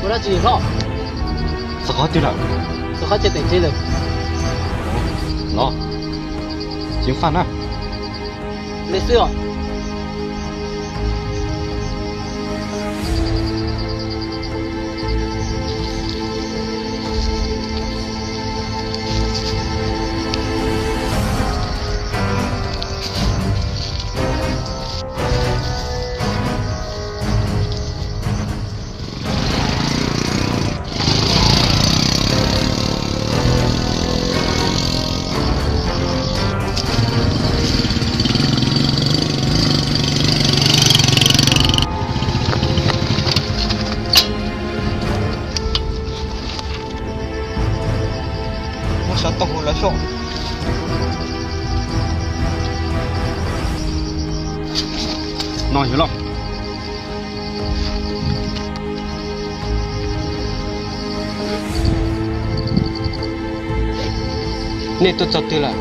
Ua dab tsi hlob? Txog qhov twg lawm? Txog qhov chaw pem tsev lawm. Los, ceev faj na. Li xwb os. Muab xov tooj hu los xyuas. No yog los. Nej tuaj txog twg lawm?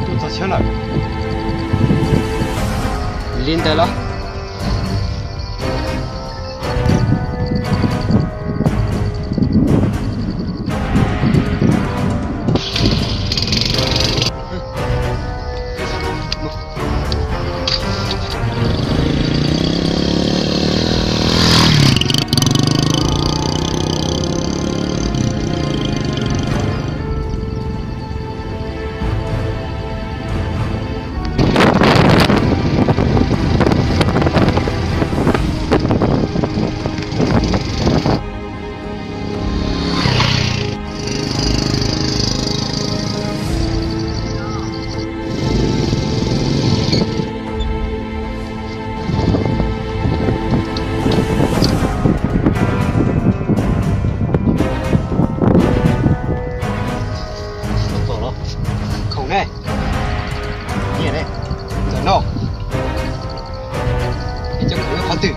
Tuaj txog chaw lawm. Li ntawd los. Khoom ne, nyiaj ne, txawm no, es cov khoom nyob qhov twg?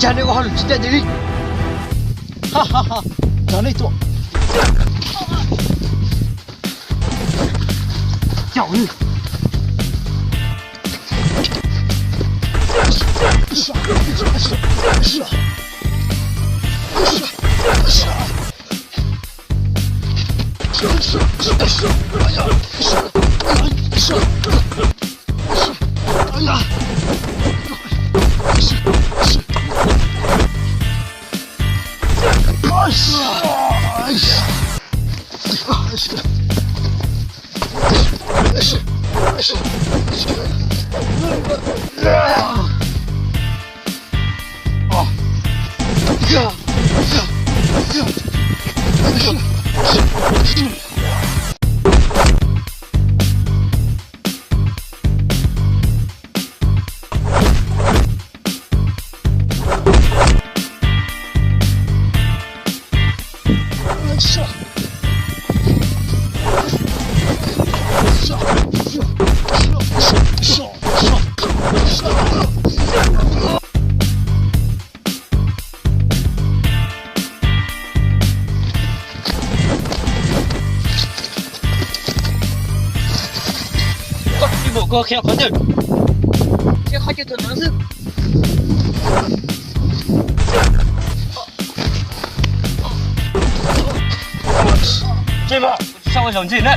Cas nej ua hauj lwm tsis ncaj ncees li? Cov nej tuaj, caum li. Koj tsis mus koj qhia qhov twg? Qhia qhov twg thaum ntawd xwb. Tsis mas, kuv tsis tshua ua zaum ntxiv na.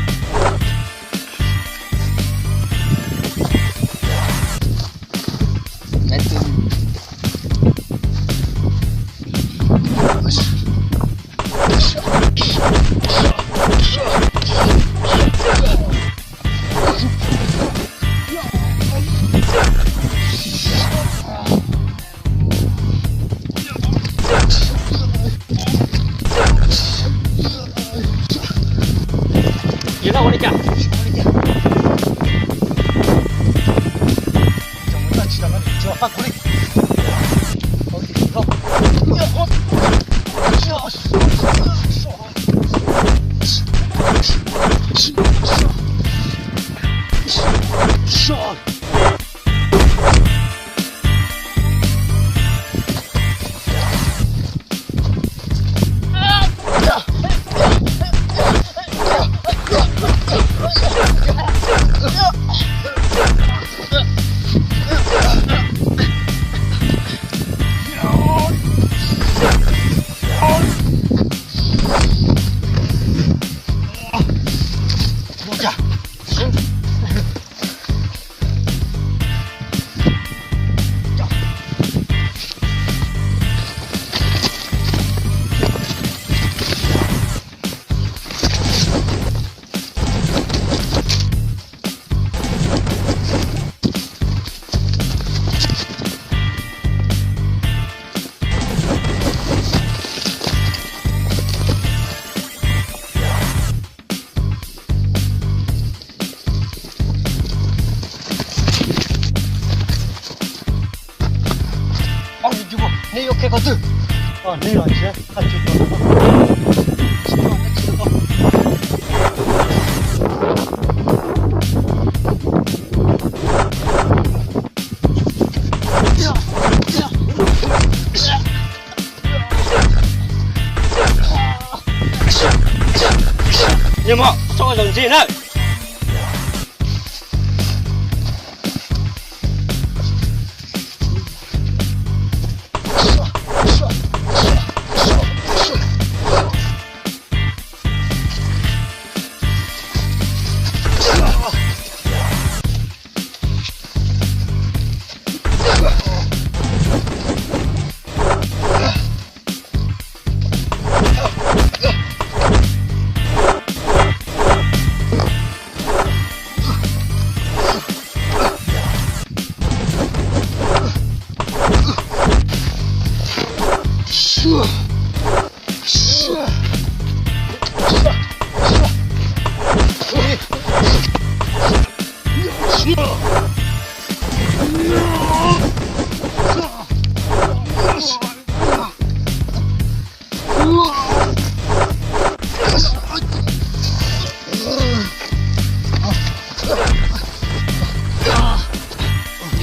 Neb yuav qhia qhov twg? Neb los tsis, tsis tau. Nyias mog, txhob ua zaum ntxiv na.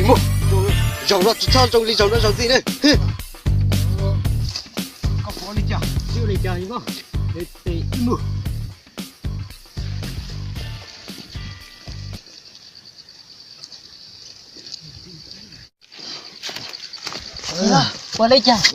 Mus, zaum no tsis txhob zoo li zaum no zaum ntxiv na. Koj pom li cas, li cas mus. Ua li cas?